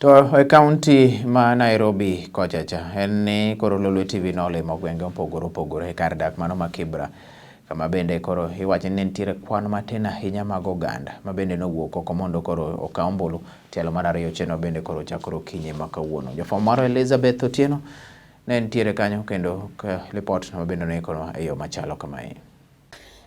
To e kaunti ma Nairobi kocha cha en ni koro Lolwe TV nolimo gwenge mopogore opogore e kar dak mano ma Kibra kama bende koro iwacho ni nitiere kwan matin ahinya mag oganda ma bende nowuok oko mondo koro okaw ombulu tielo mar ariyo chenro bende koro chakore okinyi ma kawuono. Jafwambo marwa Elizabeth Otieno ne nitiere kanyo kendo lipot ma bende noikonwa e yo machalo kamae.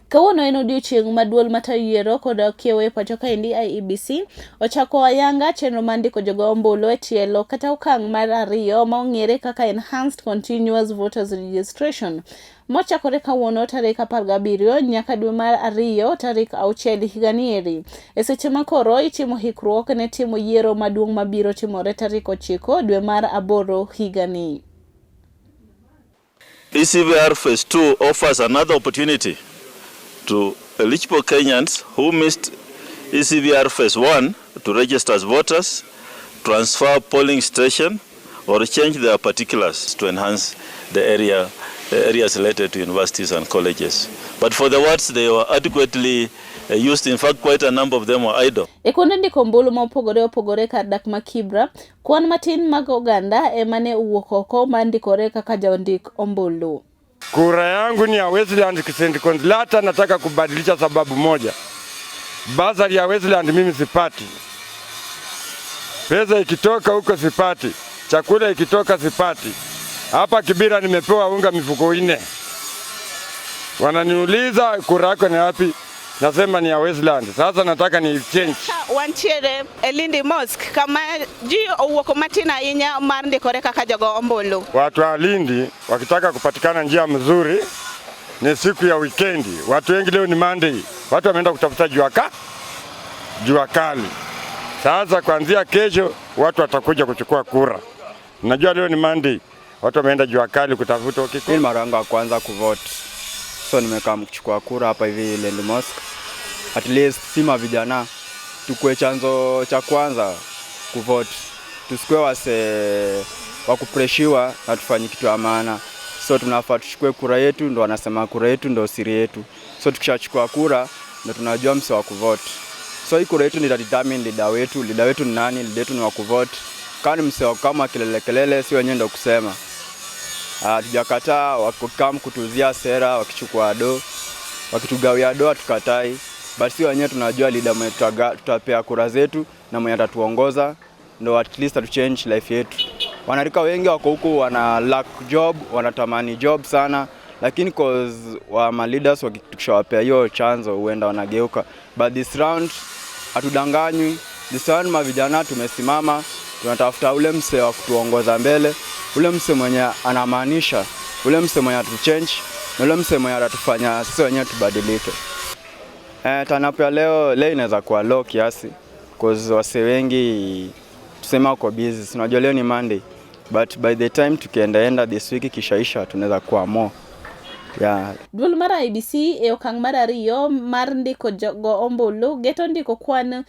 Kawuono en odiochieng' ma duol matayo yiero kod kiewo e pacho kaendi IEBC ochako ayanga chenro mar ndiko jogo ombulu e tielo kata okang' mar ariyo ma ong'ere kaka Enhanced Continuous Voters Registration mochakore kawuono tarik 17 nyaka dwe mar ariyo tarik auchiel higani eri. E seche ma koro itimo hikruok ne timo yiero maduong' mabiro timore tarik 9 dwe mar aboro higani. ECVR Phase 2 offers another opportunity to eligible Kenyans who missed ECVR Phase 1 to register as voters, transfer polling station, or change their particulars to enhance the area, areas related to universities and colleges. But for the wards, they were adequately used. In fact, quite a number of them were idle. E kuonde ndiko ombulu ma opogore opogore kar dak ma Kibra, kwan matin mag oganda ema ne owuok oko mar ndikore kaka jondik ombulu. Kura yangu ni ya Westland St. Consolata, nataka kubadilisha sababu moja. Basari ya Westland mimi sipati. Pesa ikitoka huko sipati, chakula ikitoka sipati. Hapa Kibira nimepewa unga mifuko nne. Wananiuliza kura yako ni wapi? Nasema ni ya Westland. Sasa nataka ni change. Wantiere e Lindi Mosque kama ji owuok matin ahinya mar ndikore kaka jogo ombulu. Watu wa Lindi wakitaka kupatikana njia mzuri ni siku ya wikendi. Watu wengi leo ni Monday, watu wameenda kutafuta jua jua kali. Sasa kuanzia kesho watu watakuja kuchukua kura. Najua leo ni Monday, watu wameenda jua kali kutafuta ukiko. Mimi mara yangu ya kwanza kuvote, so nimekaa kuchukua kura hapa hivi Lindi Mosque. At least si mavijana tukue chanzo cha kwanza kuvote, tusikue wase wa kupreshiwa na tufanye kitu ya maana. So tunafaa tuchukue kura yetu, ndo wanasema kura yetu ndo siri yetu. So tukishachukua kura ndo tunajua mse wa kuvote. So hii kura yetu ni determine leader wetu, leader wetu ni nani, leader wetu ni wa kuvote. Kama ni mse wa kama kelele kelele, si wenyewe ndo kusema. Hatujakataa wakikam kutuuzia sera, wakichukua do, wakitugawia do hatukatai. But si wenyewe tunajua leader mwenye tutapea kura zetu na mwenye atatuongoza ndo at least atu change life yetu. Wanarika wengi wako huku wana lack job, wanatamani job sana, lakini cause wa ma leaders wakishawapea hiyo chanzo huenda wanageuka. But this round hatudanganywi. This round mavijana tumesimama, tunatafuta ule mse wa kutuongoza mbele, ule mse mwenye anamaanisha, ule mse mwenye atuchange na ule mse mwenye atatufanya sisi wenyewe tubadilike. Turn-up ya leo inaweza kuwa low kiasi cause wase wengi tuseme wako busy. Unajua leo ni Monday, but by the time tukiendaenda this week kishaisha tunaweza kuwa more. Yeah. Duol mar IEBC e okang' mar ariyo mar ndiko jogo ombulu geto ndiko kwan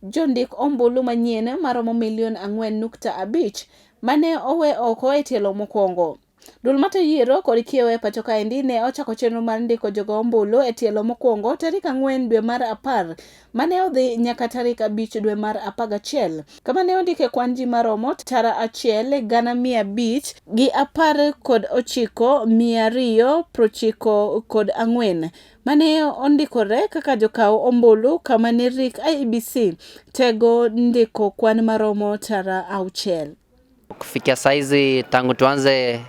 jondik ombulu manyien maromo milion 4.5 mane owe oko e tielo mokwongo. Duol matayo yiero kod kiewo e pacho kaendi ne ochako chenro mar ndiko jogo ombulu e tielo mokwongo tarik 4 dwe mar 10 mane odhi nyaka tarik 5 dwe mar 11 kama ne ondike kwan ji maromo 1,519,294 mane ondikore kaka jokaw ombulu kama ne rik IEBC tego ndiko kwan maromo 6,000. Kufikia saizi tangu tuanze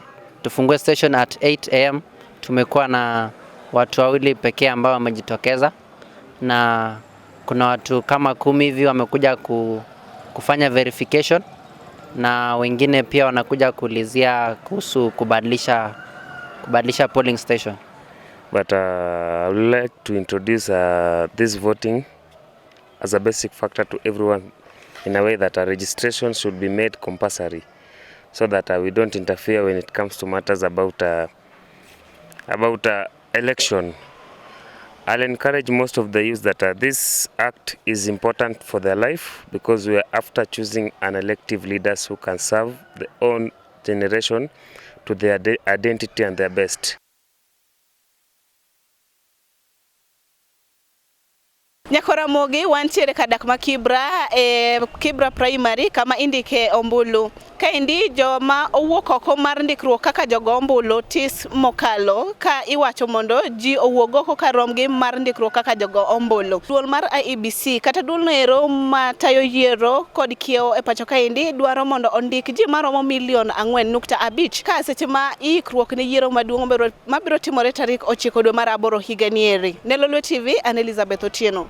tufungue station at 8 am tumekuwa na watu wawili pekee ambao wamejitokeza, na kuna watu kama 10 hivi wamekuja kufanya verification, na wengine pia wanakuja kuulizia kuhusu kubadilisha polling station. But I would like to introduce this voting as a basic factor to everyone in a way that a registration should be made compulsory so that we don't interfere when it comes to matters about election. I'll encourage most of the youth that this act is important for their life because we are after choosing an elective leaders who can serve their own generation to their identity and their best. Nyakoramogi wantiere kadak ma Kibra e Kibra Primary kama indike ombulu. Kaendi joma owuok oko mar ndikruok kaka jogo ombulu tis mokalo ka iwacho mondo ji owuog oko ka romgi mar ndikruok kaka jogo ombulu. Duol mar IEBC kata duolno ero matayo yiero kod kiewo e pacho kaendi dwaro mondo ondik ji maromo milion 4.5 ka seche ma ikruok ne yiero maduong' mabiro timore tarik 9 dwe mar 8 higa nieri. Ne Lolwe TV, an Elizabeth Otieno.